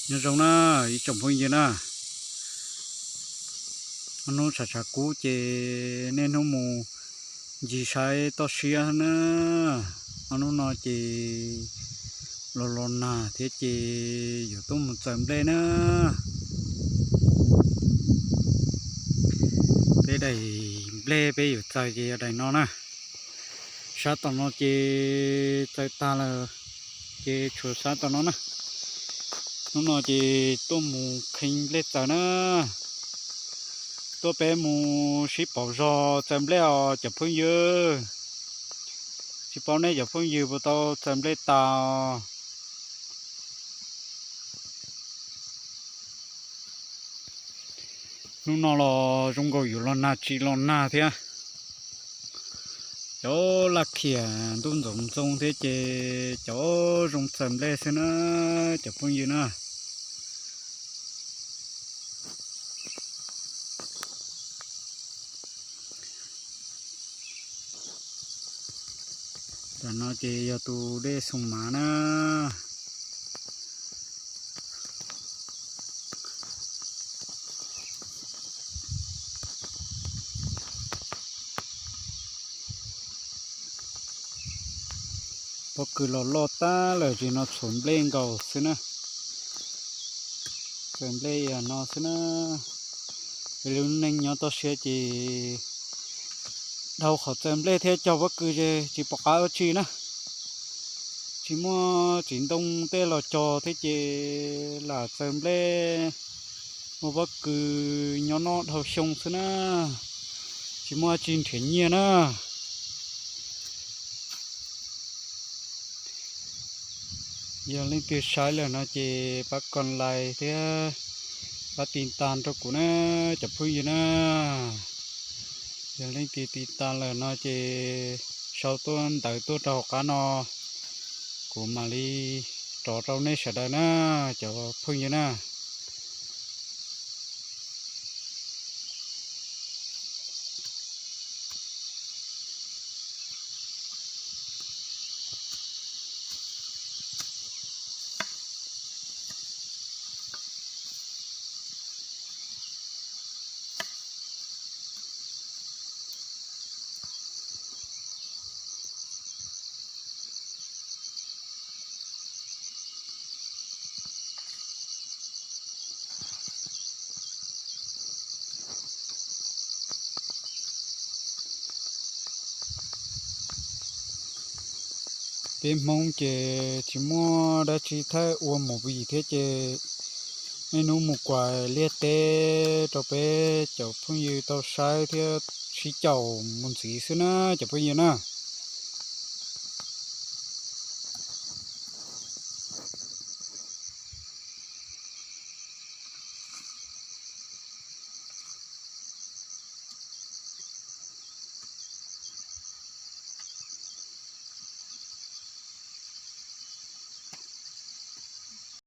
Nyob zoo na ib tsoom phooj ywg na, ob hnub tshav tshav kub ces niaj hnub mus ncig saib toj siab na. Ob hnub no ces los los nag thiab ces yuav tuaj mus txaws nplej na. Peb daim nplej peb yuav txaws ces yog daim no na. Sab tom no ces txaws tag lawm, ces tshuav sab tom no na. Hnub no ces tuaj mus kheev nplej txaws na. Tuaj peb mus sib pauv zog txaws nplej os cov phooj ywg. Tsis paub nej cov phooj ywg puas tau txaws nplej tas. Hnub no los zoo nkaus yuav los nag tsis los nag thiab. Cov laj khiam ntuj ntxoov ntxoo thiab ces cov zoo txaws nplej xwb na, cov phooj ywg na. Tam no ces yog tus dej Xoo Mav na. Pob kws los loj tag lawm, tsis no tshuav nplej nkaus xwb na. Txaws nplej no xwb na. Peb lub neej nyob toj siab ces dhau qhov txaws nplej thiab cog pob kws ces tsis pom qab ua tsi na. Tsis muaj txiv ntoo tej los cog thiab ces lam txaws nplej ua pob kws nyob noj dhau xyoo xwb na. Tsis muaj tsi nrhiav nyiaj na. Yog leej twg saib lawm no ces pab comment like thiab pab tiv tas rau kuv na, cov phooj ywg na. Yog leej twg tiv tas lawm no ces sau tuaj ntawv tuaj rau hauv qab no, kuv mam li rov rau nej sawv daws na, cov phooj ywg na. Peb Hmoob ces tsis muaj dab tsi thaij ua movie thiab ces niaj hnub mus kuas liaj teb rau peb cov phooj ywg tau saib thiab sib caum mus ntxiv xwb na, cov phooj ywg na.